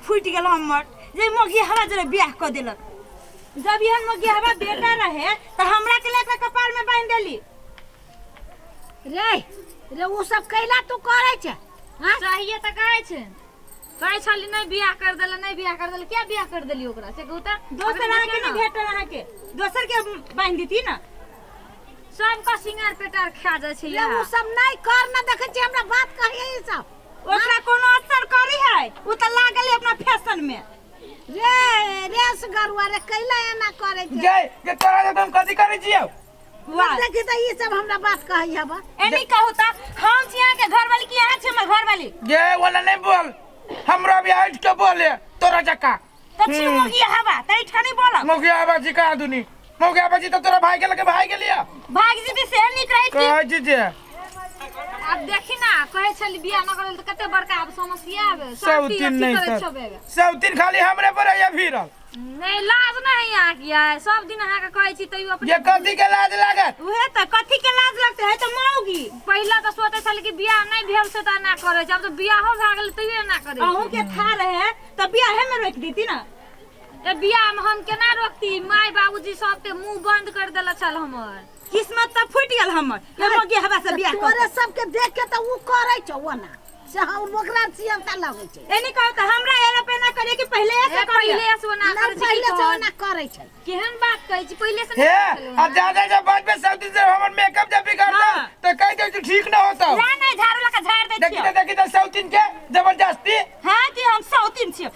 फूटि गेल हमर जे मोगी हवा जरे बियाह कऽ देलक। जब एहन मोगी हवा बेटा रहे तऽ हमरा के लेके कपार में बांधि देली। रे रे उ सब कैला तू करै छै? हाँ सहिए तऽ कहै छै, कहै छली नहि बियाह कर देले, नहि बियाह कर देले। किया बियाह कर देली ओकरा से कहू तऽ? दोसर अखन अहाँके देखियौ नहि ने, भेटल, अहाँके दोसर के बांधि देती ने। सबके सिंगार पेटार खा जाइ छै। रे उ सब नहि कर न, देखै छी हमरा बात कहिए ई सब ओकरा कोनो असर करी है? उ तऽ लागल है अपना फैशन में। रे रे असगरुआ रे, कैला एना करै छै? गे गे तोरा से हम कथी करै छियौ? वाह, देखी तऽ ई सब हमरा बात कहै हबा। एनी कहू तऽ हम छी अहाँके घरवाली कि अहाँ छी हमर घरवाली? गे ओना नहीं बोल, हमरा भी हट के बोले तोरा जका। तऽ छी मोगी हवा तऽ एठा नहीं बोलब। मोगी आवा छी का दुनी मोगी आवा छी तऽ तोरा भाई के लगे भाई के लिया भाग जीती से नीक रही की। कहै छी जे आब देखी ना, कहै छली बियाह न करल तऽ कते बड़का आब समस्या आबे। सब सब तीन अथी नहीं करै सर छौ बेगा। सब तीन खाली हमरे पर है फिरल। नहीं लाज नहीं अहाँके यै, सब दिन अहाँके कहै छी तैयो अपने ये कथी के लाज लागत? उहे तऽ कथी के लाज लगते है तऽ मौगी। पहिला तऽ सोचै छली कि बियाह नहि भेल से तऽ एना करै छै, आब तऽ बियाहो भए गेल तैयो एना करै छै। अहूँ के था रहे तऽ बियाहे में रोकि देती ना। ए बियाह में हम केना रोकती? माय बाबूजी सबके मुंह बंद कर देले छल हमर। किस्मत तऽ फूटि गेल हमर ये मौगी हवा से बियाह तोरे कऽ। सबके देख के तऽ उ करै छौ ओना से हम ओकरा सियंता लगै छै। एनी कहू तऽ हमरा एला पे ना करे कि पहिले से ए, करिए? पहिले से ओना नहि करै छै की पहिले से कहत? ओना करै छै। केहन बात कहै छी, पहिले से हे नहि करै छलै अब ओना। ज्यादा जब बाद में सब दिन से हमर मेकअप जब बिगड़ता हाँ। तो कह दे ठीक ना होता। जा नहीं झाड़ू लगा झाड़ दे देखी छियो। तो देखी तो सब दिन के जबरदस्ती। हाँ कि हम सौतीन छियो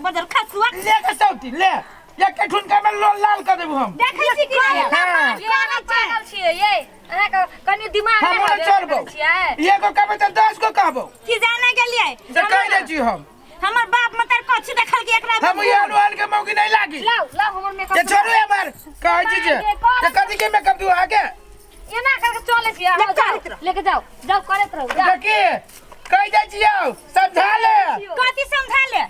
बदल खसुआ। ले के सब दिन ले एक के ठुनका में लोल लाल कर देबू हम। देखै छी कि नहीं? हाँ। ये अहाँ पागल छियै ये, अहाँके कनि दिमाग हम नहि ना हवे चलबो करै छियै। एगो कहबे तो 10 गो कहबो। कि जाने गेलियै से कह दे छी हम। हमर बाप मतार कछि देखल कि एकरा में हम ये अनुहान के मौकी नहीं लागी। लाउ लाउ हमर मेकअप। ये छोड़ू हमर कहै छी जे ये कथी के मेकअप दू आगे एना करके चलै छी अहाँ, ले जाउ, करैत रह। लेके जाउ जाउ करैत रहू जाउ। देखी कह दे छियौ समझा ले। कथी समझा ले?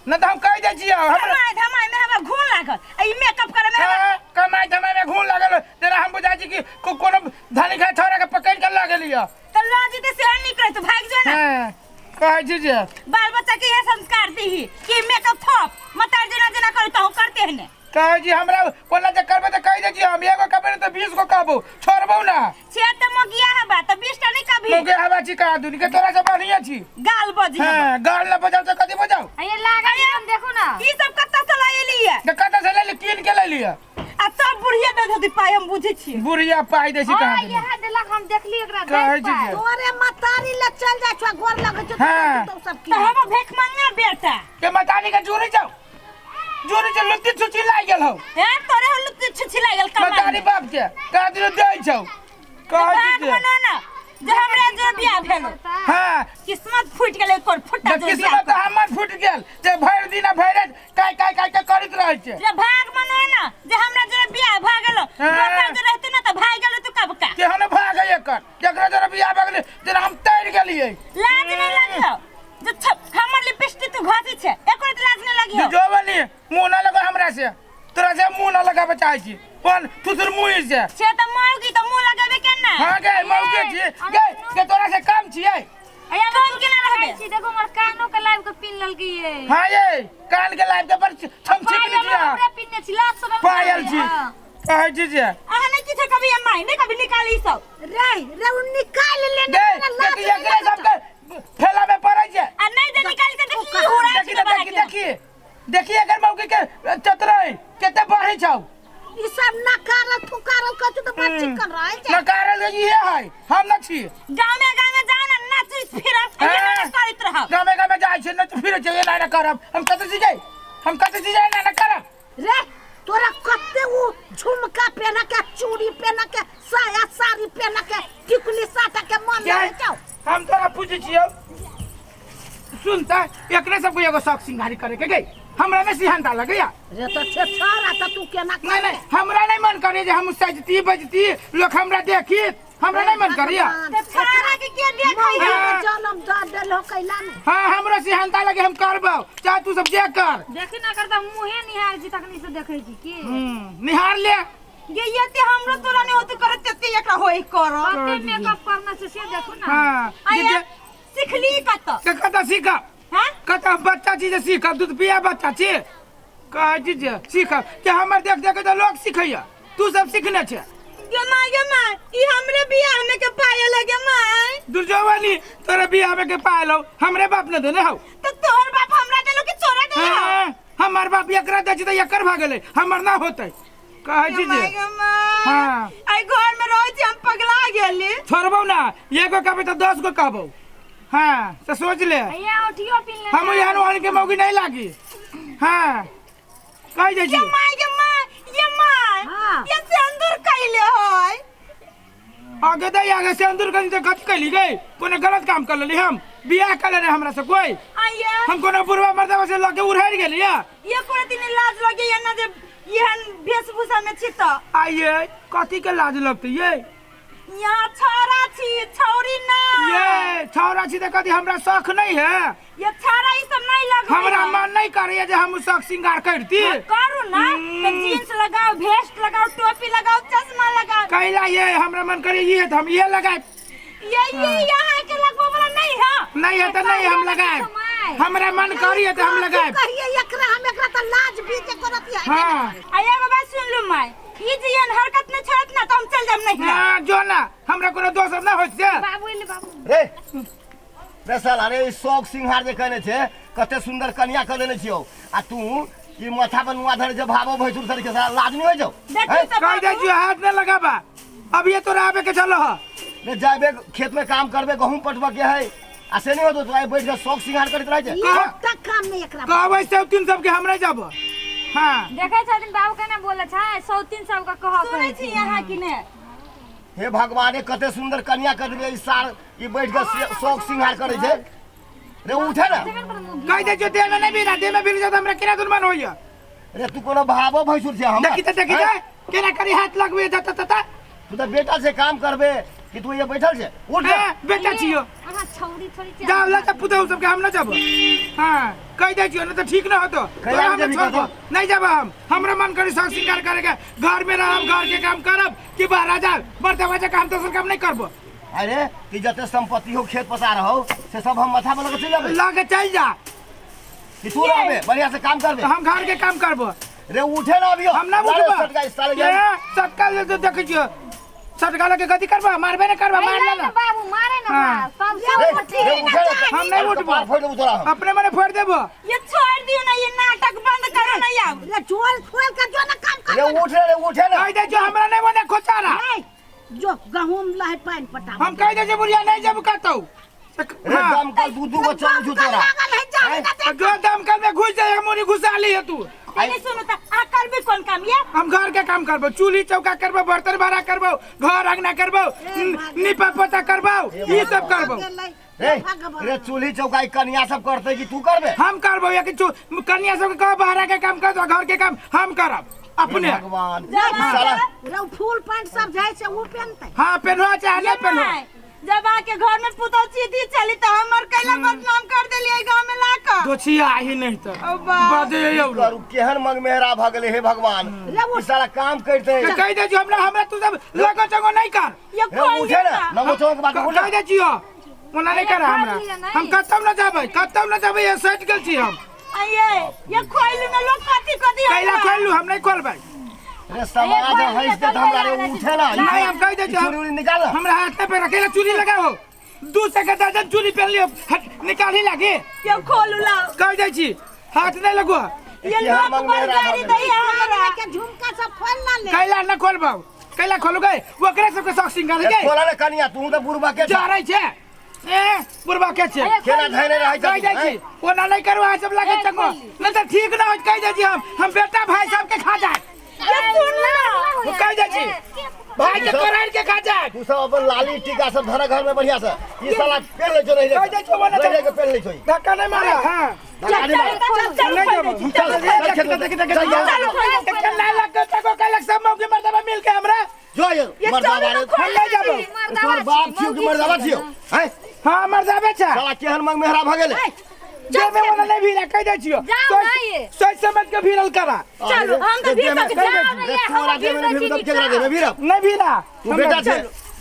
न तऽ हम कह दे छियौ हमरा धमाय धमाय में हमरा घून लागल आ ई मेकअप करे में हमरा हाँ, कमाई धमाई में घून लागल तेरा हम बुझा छी कि कोनो धनी खा छोरा के पकड़ के लऽ गेलियो। तऽ लऽ जेतै से नीक रहतौ, भागि जो ना। हाँ, कहै छी जे बाल बच्चा के इहे संस्कार दीही कि मेकअप थप मतार जेना जेना करू तहु करते है ने। कहै छी हमरा कोना जे करबै तऽ कहि दै छी हम एगो कहबै ने तऽ 20 गो कहबो, छोड़बौ ना। छे तऽ मोगिया हबा तऽ 20 टा नहीं कभी। मोगिया हबा छी कहा दुनी के तोरा से बढ़िया छी। गाल बजी हबा। हाँ, गाल न बजाओ तऽ कथी बजाओ? आ ये लागल छै, हम देखू ना। ई सब कतऽ से लएली है? तऽ कतऽ से लेली? कीन के लेली है। आ सब बुढ़िया दे देती पाई, हम बुझै छी। बुढ़िया पाई दै छी हाँ, कहाँ दुनी? इएह देलक, हम देखली एकरा कहै दैत छी पाइ। जे। तोरे मतारी ले चल जाइ छौ, गोर लगै छौ, हाँ। तो सब तऽ हम भेख मंगा बेटा। के मतारी के जोड़ी जाओ। जोड़ी जे लुत्ती छुछी लागि गेल हौ। हे तोरे हो लुत्ती छुछी लागि गेल कमाई मतारी में। बाप के कहा दिनो दै छौ। कहै छी भाग जे। मनो ना जे हमरा जो बियाह भेल। हाँ। किस्मत फूटि गेलै एकर फुट्टा जे जो बियाह किस्मत हमर फूटि गेल जे भरि दिन आ भरि राति काय काय काय काय करैत रहै छै। जे भाग मनो ना जे हमरा जो बियाह भऽ गेल। हाँ। दोसर जे रहतै ना तऽ भागि गेल तू कब का। केहन भाग है एकर? जकरा जरा बियाह भऽ गेलै जेना हम तैर गेलियै। लाज नहीं लागियो जे हमर लिपस्टिक तू घसै छै, एको रति लाज नहीं लागियो। जो बनी मुंह ना लगा हमरा से, तोरा से मुंह ना लगाबे चाहै छी। कोन थुसुर मुंह से? छे तऽ मौगी तऽ मुंह लगेबे केना? हाँ गे मौगी छी गे, के तोरा से कम छियै। अया कम केना रहबे? छी देखो हमर कानो के लाइव के पिन ललकी ये। हाँ ये कान के लाइव के पर छम छिक पायल लिया। हमरे पिन्ने छी, लाज शरम पायल नहीं छी। हाँ। कहै छी जे अहाँ नहीं किछो कभी अम्मा नहीं कभी निकाली सब। रे रे उ निकाल लेने गे तोरा लाज देखी नहीं एकरे लगै छौ। सबके ठेला में पड़ै छै। आ नहीं जे निकाली तऽ देखी हुरा देखी देखी देखी देखी एकर मौकी के चतरै कते बढ़ै छौ। ई सब नकारल थुकारल कथु तऽ बड़ चिकन रहै छै। नकारल इहे है, हम न छी। गाँव में गाँव में जाओ ना नाच फिरब, एना हाँ। करैत रहब। गाँव में गाँव में जाइ छै नच फिरै छै, एना एना करब हम कतऽ छी गई, हम कतऽ छी एना एना करब। रे तोरा कते उ झुमका पहना के चूड़ी पहना के साया साड़ी पहना के टिकुली साटा के मन क्या? लगै छौ। हम तोरा पूछै छियौ सुन त एकरे सबके एगो शौक सिंगारी करे के गई, हमरा नहीं सिहंता लगैया। रे तो छे छोरा त तू केना नहीं नहीं हमरा नहीं मन करे जे हम सजती बजती लोग हमरा देखी, हमरा नहीं मन करिया। ते छोरा के के देखै है? हाँ। जन्म द देलहो कैला में। हाँ हमरा सिहंता लगे हम करबौ, चाहे तू सब जे कर। देखी ना करता मुहे निहार छी तखनी से देखै छी की। निहार ले। गे ये हमरो तोरा नहीं होते करत तेते एकरा होई कर। कते मेकअप करना छै से देखू ना। हां, आया सिखली कत? के कत सीख? हां? कत बच्चा छी छी जे सीखब दूध पिया बच्चा छी कहै छी जे सीखब ते हमर देख देख के तऽ लोग सीखैया तू सब सीखने छे गे माय गे माय ई हमरे बियाह में के पायल है गे माय दुर्जोवानी तोरे बियाह में के पायल हौ हमरे बाप ने देने हौ तो तोहर बाप हमरा देलो कि तोरा देलो हाँ, हमर बाप एकरा दै छी तऽ एकर भऽ गेलै हमर ना होतै कहै छी जे हाँ। आई घर में रहै छी हम पगला गेली छोड़बौ ना एगो कहबै तऽ 10 गो कहबौ हाँ से सोच ले भैया उठियो पिन ले हम एहन ओहन के मौगी नहीं लागी हाँ कह जाइ छी ये माय ये माय ये माय हाँ। ये सिंदूर कैले होय आगे दे आगे से अंदर कहीं तो कथी कैली गई कोनो गलत काम कर लेली हम बियाह कर लेने हमरा से कोई आइए हम कोनो बुढ़वा मर्दवा से लगे उड़ाड़ गेली या ये कोई दिन लाज लगे या ना जे एहन वेशभूषा में छी तो आइए कथी के लाज लगते ये यहाँ छौरा छी छौरी ना ये छौरा छी तऽ कथी हमरा शौक नहीं है ये छौरा ई सब नहीं लगबै हमरा है। मन नहीं करैया जे हम उ शौक श्रृंगार करती हाँ, करू ना तो जीन्स लगाओ भेस्ट लगाओ टोपी लगाओ चश्मा लगाओ कैला ये हमरा मन करे ये तऽ हम ये लगाए ये यहाँ के लगबो वाला नहीं है नहीं है तो नहीं हम लगाए हमरा मन करिए तो हम लगाए कहिए एकरा हम एकरा त लाज भी के करत है हाँ आ एगो बात सुन लू माय ई जे एहन हरकत नहीं छोड़त ना तो हम चल जाम नहीं हाँ जो ना हमरा कोनो दोसर ना होइत से बाबू एले बाबू रे रे साला रे ई शौक सिंहार जे कहने छे कते सुंदर कनिया कह देने छियौ आ तू ई माथा पर नुआ धरे जे भाबो भैंसुर सर के साला लाज नहीं होइ छौ देखी हैं? तो कह दे बाबू छियो हाथ न लगाबा अब ये तोरा आबे के चलो ह रे जाबे खेत में काम करबे गहूम पटबे के है आ से नहीं होतो तो आइ बैठ के शौक सिंहार करैत रहै छै एकटा काम नहीं एकरा कहबै सब तीन सबके हमरा जाब हाँ देखै छथिन बाबू केना बोलै छै सौ तीन सौ के कहऽ सुनै छी यहाँ कि ने हे भगवान कते सुंदर कनिया कर देलियै ई सार ई बैठ के शौक सिंहार करै छै रे उठे ना कह दे छियो देह में नहीं भीड़ा देह में भीड़ जाता हमरा केना दुर्मन होइया रे तू कोनो भावो भैंसुर छै हमर देखी त देखी हैं? त केना करी हाथ लगबे त त त तू तऽ बेटा से काम करबे कि तू ये बैठल छै उठ ए, बेटा छियो अहाँ छौरी थोड़ी छै जाओ ला त पुतहु सबके हम न जाबो हाँ कह दे छियो न त ठीक न होतो कैला तोरा हम जेबही छोड़बो कतौ? नहीं जाबो हम हमरा मन करी शौक श्रृंगार करे के घर में रहब घर के काम करब कि बाहर जाब बर्तन बजा काम दोसर काम नहीं करबो अरे कि जते संपत्ति हो खेत पसार हो से सब हम माथा पर लगे चलि जेबै लगे चल जा कि तू रहबे बढ़िया से काम करबे तो हम घर के काम करबो रे उठे ना अभी हम ना उठबो सटका इस साले ये सटका ले तो देखै छियो सटका लगे कथी करबो मारबे ने करबो मार अरे लेना बाबू मारे ना हाँ। मार सब रे सब उठे रे उठे ना हम नहीं उठबो। कपार फोड़ देबो तोरा हम अपने मने फोड़ देबो ये छोड़ दियो ना ये नाटक बंद करो ना यार ले चोर खोल के जो ना काम कर रे उठ रे रे उठे ना कह दे जो हमरा नहीं बने खोचारा नहीं जो गहूम लहे पानी पटाबो हम कह दे जे बुढ़िया नहीं जेबू कतौ रे दमकल दू दू गो चलू छौ तोरा लागल है जाने ना दे जो दमकल में घुस जाए हम घुसा ली है तू नहीं सुनो त आ करबे कौन काम ये हम घर के काम करबो चूल्ही चौका करबो बर्तन भाड़ा करबो घर अंगना करबो निपा पोता करबो ई सब करबो रे रे चूल्ही चौका ई कनिया सब करते कि तू करबे हम करबो या कि कन्या सब के कहो बाहर के काम कर घर के काम हम करब अपने हे भगवान जा ई साला रे फूल पैंट सब जाइ छै उ पेनतै हाँ पेनवा चाहे ये नहीं पेनवा माय, जब आके घर में पुतौ सीधी चली तो हमर कैला बदनाम कर देलियै गांव में लाकर दोछिया ही नहीं तो ओ बा। बजे यौ करू केहन मंगमेहरा भऽ गेलै हे भगवान ई साला काम करते कह दे जो हमरा हमरा तू सब लगो चंगो नहीं कर ये रे खोल उठे दियो ना ना नमो चौक बात उठ कह दे छियो ओना नहीं कर हमरा लिअ, नहीं। हम कतौ न जाबै कतौ न जाबै ये सटि गेल छी हम आइए ये खोल ना लोग कथी कथी कैला खोललू हम नहीं खोलबै रे समाज हंस दे हमरा रे उठे ना नहीं हम कह दे ई चूड़ी उड़ी निकाल ना। हमरा हाथ पे रखेला चूड़ी लगाओ दू से के दर्जन चूड़ी पहन लियो हट निकाल ही लागे ये खोलू लाओ कह दे छी हाथ नहीं लगो ये केहन लोग मंगमेहरा पर गाड़ी भऽ गेलै। दैया हमरा के झुमका सब खोल ना ले कैला न खोलबौ कैला खोलू गए ओकरे सबके शौक सिंगार रे गए खोला रे कनिया तू तऽ बुढ़बा के जा रहे छे ए बुढ़बा के छे केना धैने रहै कह छै दे छी ओना नहीं करू अहाँ सब लागे चंगो नहीं तऽ ठीक न होत कह दे छी हम बेटा भाई साहब के खा जाए ये सुन ना वो कह दे छी भाई के कोरार के खा जाए तू सब अपन लाली टीका सब धरा घर में बढ़िया से ई साला पेन लै छौ रहि कह दे छी ओना रहि के पेन लै छौ ई। धक्का नहीं मारा हां धक्का नहीं मार। चल चल नहीं खोल जाबो दे छी, चल, चल चल, देख देख देख चल, चल, खोल दे। देख नहीं लग चंगो कलक सब मौके मर्दबा मिल के हमरा जो ये ये मर्दावा चल रे ना खोल हम नहीं जाबो तोहर बाप छियौ कि मर्दावा छियौ हैं हां मर्दाबे छे साला केहन मंग मेहरा भऽ गेलै जे में वाला नहीं भीड़ा कह दे छियो जाओ ना ये। सोच समझ के भीड़ल करा चलो, हम तऽ भीड़ तक जाओ ना रे ये, तोरा हम देमे भीड़ भीड़ छी केकरा देमे भीड़ नहीं भीड़ा तू बेटा छे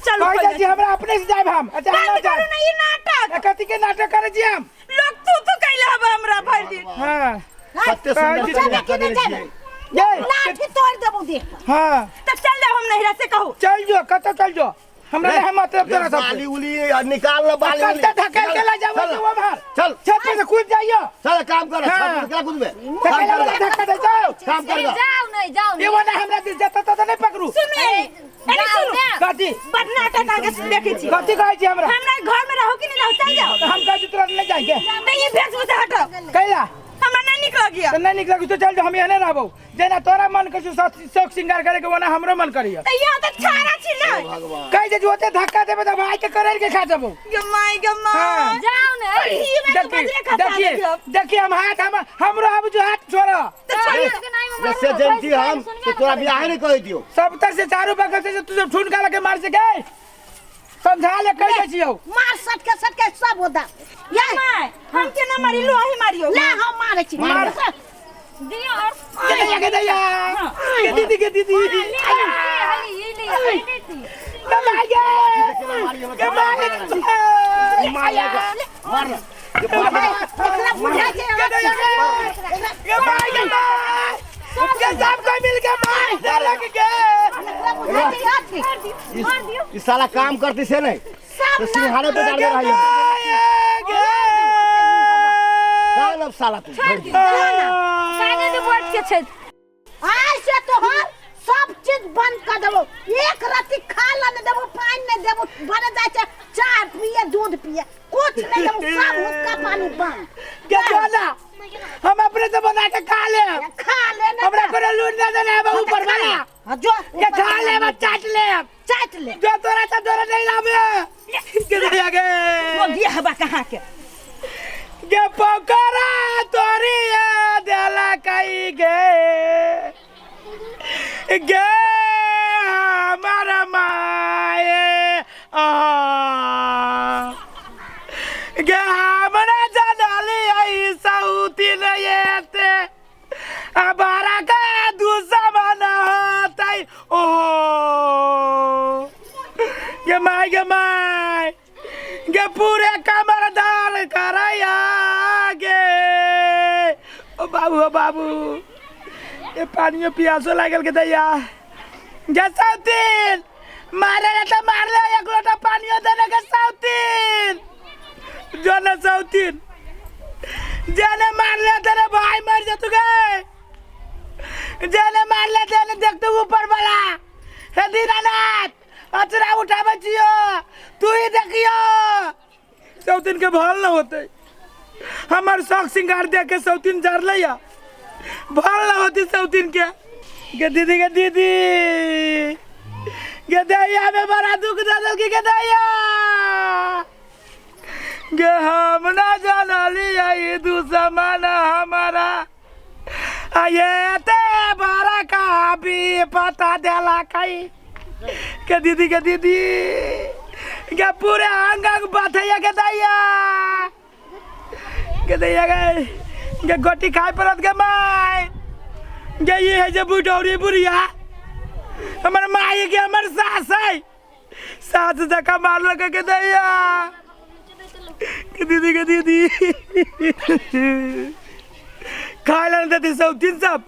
चलो कह खोल दे दे छी हमरा अपने से जायब हम अच्छा हम बंद ना करू जायब ना ये नाटक कथी के नाटक करे छी हम लोग तू तू कैला हब हमरा हमरा भरि दिन। हाँ। कते सुंदर जेबै कनिया कि कऽ नहि देने जेबै? छियै। ये लाठी तोड़ देबो देह पर। हाँ। तऽ चल जाउ हम नैहरा से कहू। चल जो, कतऽ चल जो, हमरा रे, नहीं मतलब रे, तोरा सब बाली उली आ निकाल ल बाली उली। कत्ते धकेल के ले जाबो चल, तू उम्हर। चल। छत पर से कूद जाइयो। चल काम कर। हाँ। छत पर केना कूदबे? काम धकेले कर वाला धक्का दे जाओ। काम कर। जाओ नहीं, जाओ नहीं। ये वाला हमरा दिस जता तता नहीं पकड़ू। सुनू एने जाओ सुनू। ने। कथी? बड नाटक अहाँके देखै छी। कथी कहै छी हमरा? हमरा घर में रहू कि नहीं रहू, चल जाओ। हम कहै छी तुरंत नहीं जाइके। नहीं, ये भेष से हटो। कैला? हमरा नहीं नीक लगिया। तो नहीं नीक लगी तो चल जो, हम एहने रहबो। जेना तोरा मन करै छौ शौक श्रृंगार करे के, ओना हमरो मन करैया। तऽ यहाँ तऽ छाड़ा छी ने। भगवान। कहै छै जे ओते धक्का देबै तऽ भाई के करैल के खा जेबो। गे माय, गे हाँ। My. जाओ ने। ई में तो देखिए बजरे खसा देखिए देलियौ। देखिए, हम हाथ हम हमरो आबू जो हाथ छोड़। तऽ छोड़ियौ। रे, से जनती हम तो तोरा बियाहे नहीं कहि दियो। सब तर से चारू बगल से तू सब ठुनका लगे मार सके, समझा ले कह दे छियौ। मार सटके सटके सब होदा ये। My, हम केना मारी, लोही मारियौ। ले, हम मारे छी। मार। दियो और के दैया, के दैया, के दीदी, के दीदी। हली ये ले हली दी। के मार गे, के मार गे। मार मार मार। एकरा बुझा छै। के दैया, के के मार गे, मार के, सब कोई मिल के मार दे लग के। एकरा बुझा छै अथी। ई साला काम करती से नहीं तो सिंहारे पे डाल दे रही है। गे कान अब साला तू भर दे। काने दे बैठ के छै। आइ से तोहर सब चीज बंद कर देबो, एक रत्ती खा ला नहीं देबो, पानी नहीं देबो, भरे जाय छै चाय पिए दूध पिए कुछ नहीं देबो, सब हुक्का पानी बंद। के जोना हम अपने से बना के खा ले। खा ले ना। हमरा कोनो लूट ना देना है ऊपर वाला। हाँ, जो के खा ले, बस चाट ले। चाट ले। जो तोरा से तोरा नहीं लावे के दैया गे। वो बियाहबा कहाँ के? गे पकड़ा तोरी देला कई गे गे हमार माए आ गे, हमरा जानली आई सौती नहीं एते हमारा का दुश्मन होतै। ओ गे माय, गे माय गे, पूरे कमर दाल करैया गे। ओ बाबू, ओ बाबू, ये पानी में प्यासो लागल के दैया गे। सौतीन मारे रे तो मार ले, एक लोटा पानियो देने के सौतीन। जो न सौतीन जेने मार ले तेरे भाई मर जतु गे, जेने मार ले तेने देखते ऊपर वाला। हे दीनानाथ, अचरा उठाबै छियो, तू ही देखियो। सौतीन के भल न होते, हमर शौक श्रृंगार देख के सौतीन जरले या भल न होती सौतीन के। गे दीदी, गे दीदी, गे दैया में बड़ा दुख दे देलकी गे दैया गे। हम ना जानली ई दुश्मन हमारा आये ते बड़ा का भी पता देला कई के दीदी, के दीदी गे, पूरे अंग अंग बथैया के दैया, के दैया गे। गे गोटी खाय पड़त गे माय गे। ये है जे बुढ़ौरी बुढ़िया हमर माई के हमर सास है, सास जका मारलक के दैया के दीदी, के दीदी खाय ला देती सौतीन सब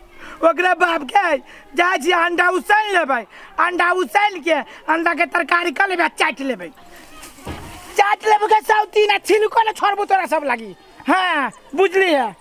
ओकरा बाप के। जाइ छी अंडा उसन लेबै, अंडा उसन के अंडा के तरकारी कर लेबै आ चाटि लेबै, चाटि लेबै के सौतीन आ छिलको ने छोड़बो तोरा सब लागी। हाँ, बुझली है।